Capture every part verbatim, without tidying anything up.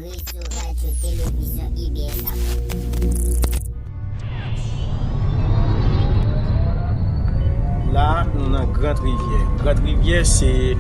Rezo Radyo Televizyon I B S Afrik. La, nou nan Grand Rivière. Grand Rivière, se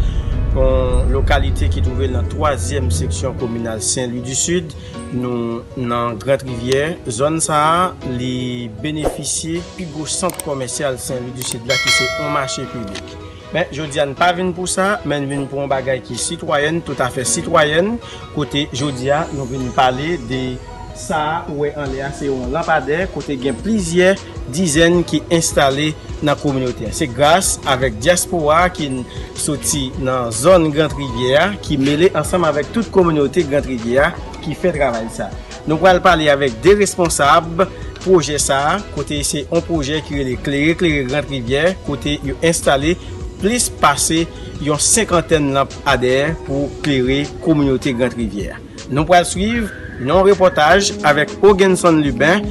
yon lokalite ki twouve l nan twazyèm seksyon kominal Sen Lwi di Sid. Nou nan Grand Rivière. Zòn sa a, li benefisye pi gwo sant komèsyal Sen Lwi di Sid la, ki se yon mache piblik. Men, jodi a, n pa vin pou sa, men n vin pou yon bagay ki sitwayèn, toutafè sitwayèn, kote jodi a, nou vin pale de sa a ou wè anlè a, se yon lanpadè, kote gen plizyè dizèn ki enstale nan kominote a. Se gras avèk dyaspora ki n-, soti nan zòn Grand Rivière a, ki mele ansanm avèk tout kominote Grand Rivière a, ki fè travay sa. Nou pral pale avèk de responsab pwojè sa a, kote se yon pwojè ki rele Klere Klere Grand Rivière, kote yo enstale plis pase yon senkantèn lanpadè pou klere kominote Grand Rivière. Nou pral swiv yon repòtaj avèk Ogenson Lubin.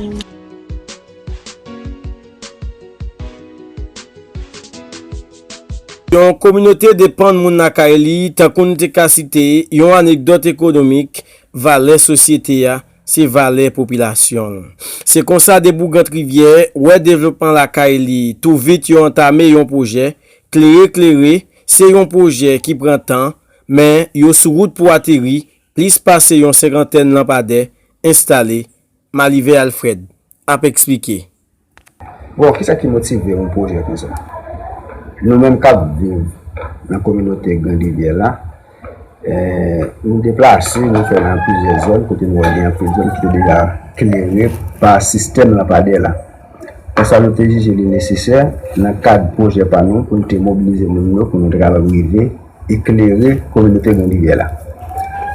Yon kominote depann moun lakay li, tankou n te ka site yon anekdòt ekonomik, valè sosyete a, se valè popilasyon l. Se konsa, Debout Grand Rivière wè devlopman lakay li. Tou vit, yo antame yon pwojè, Klere Klere, se yon pwojè ki pran tan, men yo sou wout pou ateri, plis pase yon senkantèn lanpadè enstale, Malivè Alfred ap eksplike. Bon, kisa ki motive yon pwojè konsa? Nou menm k ap viv nan kominote Grand Rivière la, eh, nou deplase, nou fè nan plizyè zòn, kote nou wè gen anpil zòn ki te deja klere pa sistèm lanpadè la. Konsa, nou te jije li nesesè, nan kad pwojè pa nou, pou nou te mobilize moun yo, pou nou te kapab rive eklere kominote Grand Rivière la.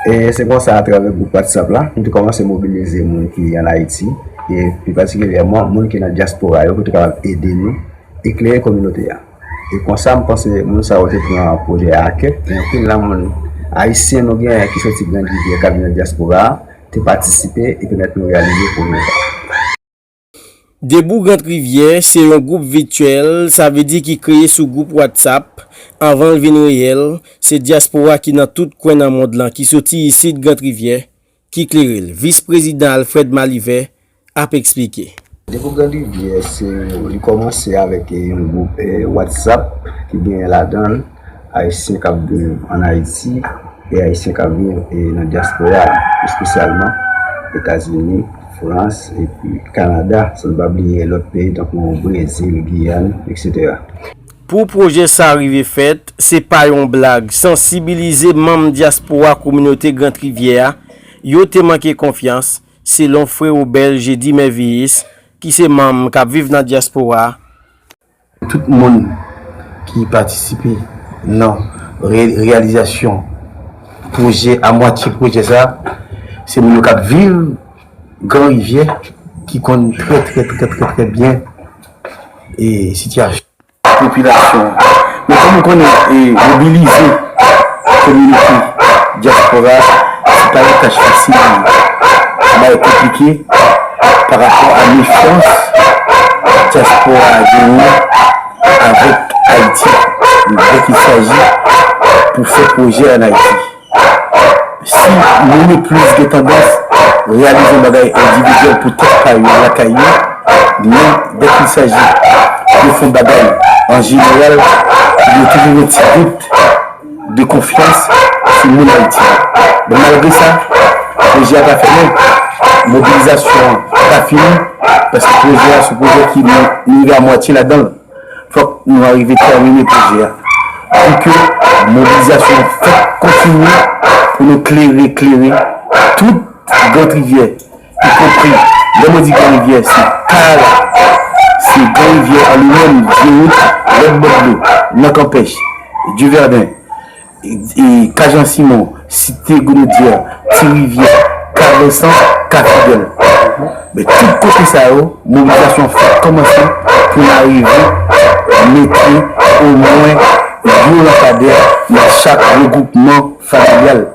E se konsa, atravè gwoup WhatsApp la, nou te kòmanse mobilize moun ki ann Ayiti, e pi patikilyèman moun ki nan dyaspora yo, pou te kapab ede nou eklere kominote a. E konsa, m panse moun sa yo te pran pwojè a a kè. Gen anpil nan moun ayisyen nou genyen ki soti Grand Rivière k ap vin nan dyaspora a, te patisipe e pèmèt nou reyalize pwojè sa. Debout Grand Rivière se yon gwoup vityèl, sa vle di ki kreye sou gwoup WhatsApp. Anvan l vin reyèl, se dyaspora ki nan tout kwen nan mond lan ki soti isit Grand Rivière ki klere l. Vis Prezidan Alfred Malivè ap eksplike. Debout Grand Rivière, se, li kòmanse avèk yon gwoup WhatsApp ki genyen ladan l Ayisyen k ap viv ann Ayiti e Ayisyen k ap viv nan dyaspora a, espesyalman Etazini, Frans, epi Kanada, san n pa bliye lòt peyi tankou Brezil, Giyàn, etsetera. Pou pwojè sa a rive fèt, se pa yon blag, sansibilize manm dyaspora kominote Grand Rivière a, yo te manke konfyans, selon Frero Bèl Jedi Mèviyis, ki se manm k ap viv nan dyaspora a. Tout moun ki patisipe nan re- reyalizasyon pwojè, amwatye pwojè sa, se moun yo k ap viv Gran Rivyè ki konn trè trè trè trè trè byen e sitiyasyon popilasyon an. Men kòm ou konnen, e mobilize kominote dyaspora a, se pa yon tach fasil li ye. Bagay konplike pa rapò a mefyans dyaspora a genyen avèk Ayiti, dèk il saji pou fè pwojè ann Ayiti. Si moun yo plis gen tandans reyalize yon bagay endividyèl pou tèt pa yo lakay yo, men dèk il saji de fè yon bagay an jeneral, yo toujou gen ti dout de konfyans sou moun Ayiti yo. Men malgre sa, pwojè a pa fèmen, mobilizasyon an pa fini, paske pwojè a se yon pwojè ki nou rive a mwatye ladan l. Fòk nou arive tèmine pwojè a pou ke mobilizasyon an fèk kontinye pou nou klere, klere tout Grand Rivyè, ikonpri, lè mwen di Gran Rivyè, se Kay, se Gran Rivyè an li menm, Dyewout, lòt bò dlo, nan Kanpèch, Dyeverden, e, e, Kajan Simon, Site Gonodyè, Ti Rivyè, Ka Vensan, Ka Fidèl. Men tout kote sa yo, mobilizasyon an fèk kòmanse pou n arive mete omwen yon lanpadè nan chak regwoupman familyal.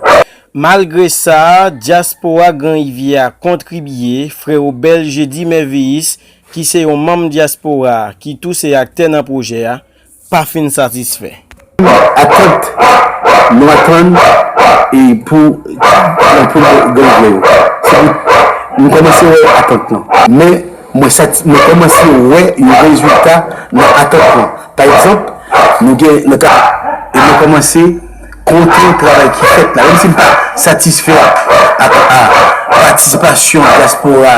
Malgre sa, dyaspora Gran Rivyè a kontribye, Frero Bèl Jedi Mèviyis, ki se yon manm dyaspora a, ki tou se aktè nan pwojè a, pa fin satisfè. Atant nou atann e pou, pou Grandrivyè yo. Se pou nou kòmanse wè atant lan. Men, mwen sati-, mwen kòmanse wè yon rezilta nan atant lan. Pa egzanp, nou gen, nan ka, e mwen kòmanse konte travay ki fèt la. Menm si m pa satisfè ak, ak, a, patisipasyon dyaspora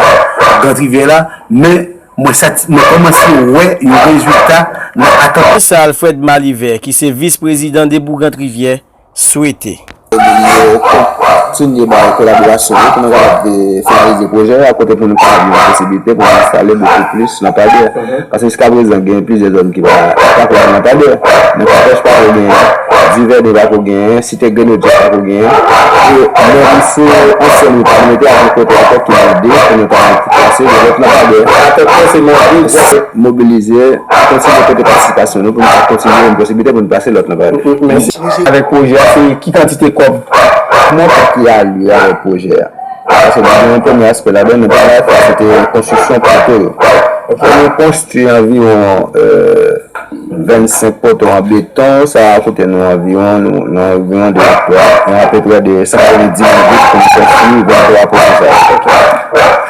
Grandrivyè la, men mwen sati-, mwen kòmanse wè yon rezilta nan atant. Sa Alfred Maliver, ki se vis prezidan Debout Grandrivyè, swete. Yo kontinye ba yo kolaborasyon yo pou nou kapab, e, finalize pwojè a, kote pou nou kapab gen posiblite pou nou enstale bokou plis lanpadè. Paske jiskaprezan, gen plizyè zòn ki pa, pa poko gen lanpadè. Nan Kapèch pako genyen, Divède pako genyen, Site Grenadye pako genyen. E menm sou ansyen wout la, nou te gen kote ankò ki mande pou nou ta plase de lòt lanpadè. Atè, se mande, mobilize, kontinye pote patisipasyon nou pou nou kontinye yon posiblite pou nou plase lòt lanpadè. Avèk pwojè a, se ki kantite kòb, montan ki ale avèk pwojè a? Paske nou gen yon premye aspè ladan, men premye aspè se te konstriksyon poto yo. Nou konstwi anviwon, e, vennsenk poto an beton, sa a koute nou anviwon, nou, nou anviwon de, yon apeprè de san katrevenndis mil goud pou nou konstwi venntwa poto sa yo.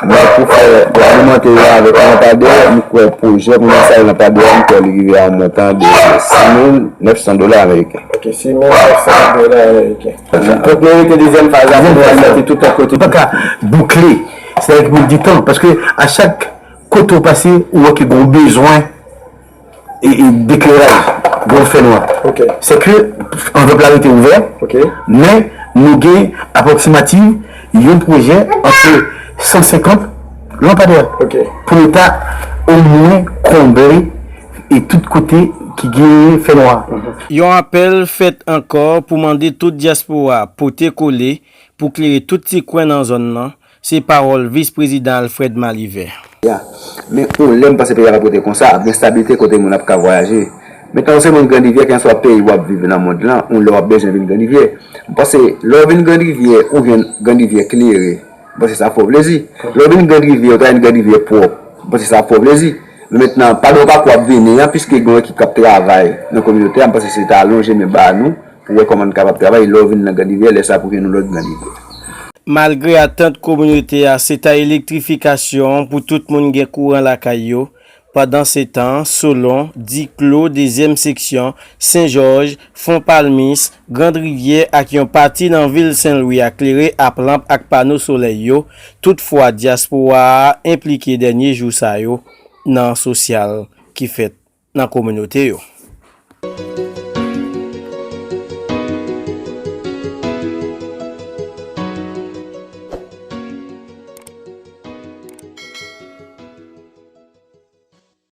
Men pou fè, pou alimante yo avèk lanpadè, m kwè pwojè pou nou enstale lanpadè a, m kwè li rive a yon montan de sis mil nèf san dola ameriken. Ok, sis mil nèf san dola ameriken. Donk, nou rete dezyèm faz la pou nou alimante tout lòt kote. Nou pa ka boukle. Sètadi pou di tan, paske a chak kote w pase, ou wè ke gen yon bezwen e, e dekleraj, gen yon fènwa. Ok. Se ke anvlòp la rete ouvè, ok, men nou gen apwoksimativ yon pwojè ant san senkant lanpadè, ok, pou nou ta omwen konble e tout kote ki gen fènwa. Yon apèl fèt ankò pou mande tout dyaspora pote kole pou klere tout ti kwen nan zòn nan, se pawòl vis prezidan Alfred Maliver. Ya. Men yon lè m panse peyi a p ap rete konsa, ap gen stablite kote moun ap ka vwayaje. Mentnan, ou se moun Grandrivyè, kèlkanswa peyi w ap viv nan mond lan, yon lè w ap bezwen vin Grandrivyè. M panse, lè w vin Grandrivyè, ou jwenn Grandrivyè klere. M panse sa fè w plezi. Lè w vin Grandrivyè, ou ta jwenn Grandrivyè pwòp. M panse sa fè w plezi. Men mentnan, pandan w pako ap vini an, piske gen yon ekip k ap travay nan kominote a, m panse se ta lonje men ba nou pou wè kòman n kapab travay. Lè w vin nan Grandrivyè, lè sa pou jwenn yon lòt Grandrivyè. Malgre atant kominote a se ta elektrifikasyon pou tout moun gen kouran lakay yo, pandansetan, Solon, Diklo, dezyèm seksyon, Sen Jòj, Fon Palmis, Grandrivyè ak yon pati nan vil Sen Lwi a klere ap lanp ak pano solèy yo, toutfwa dyaspora a enplike dènye jou sa yo nan sosyal ki fèt nan kominote yo.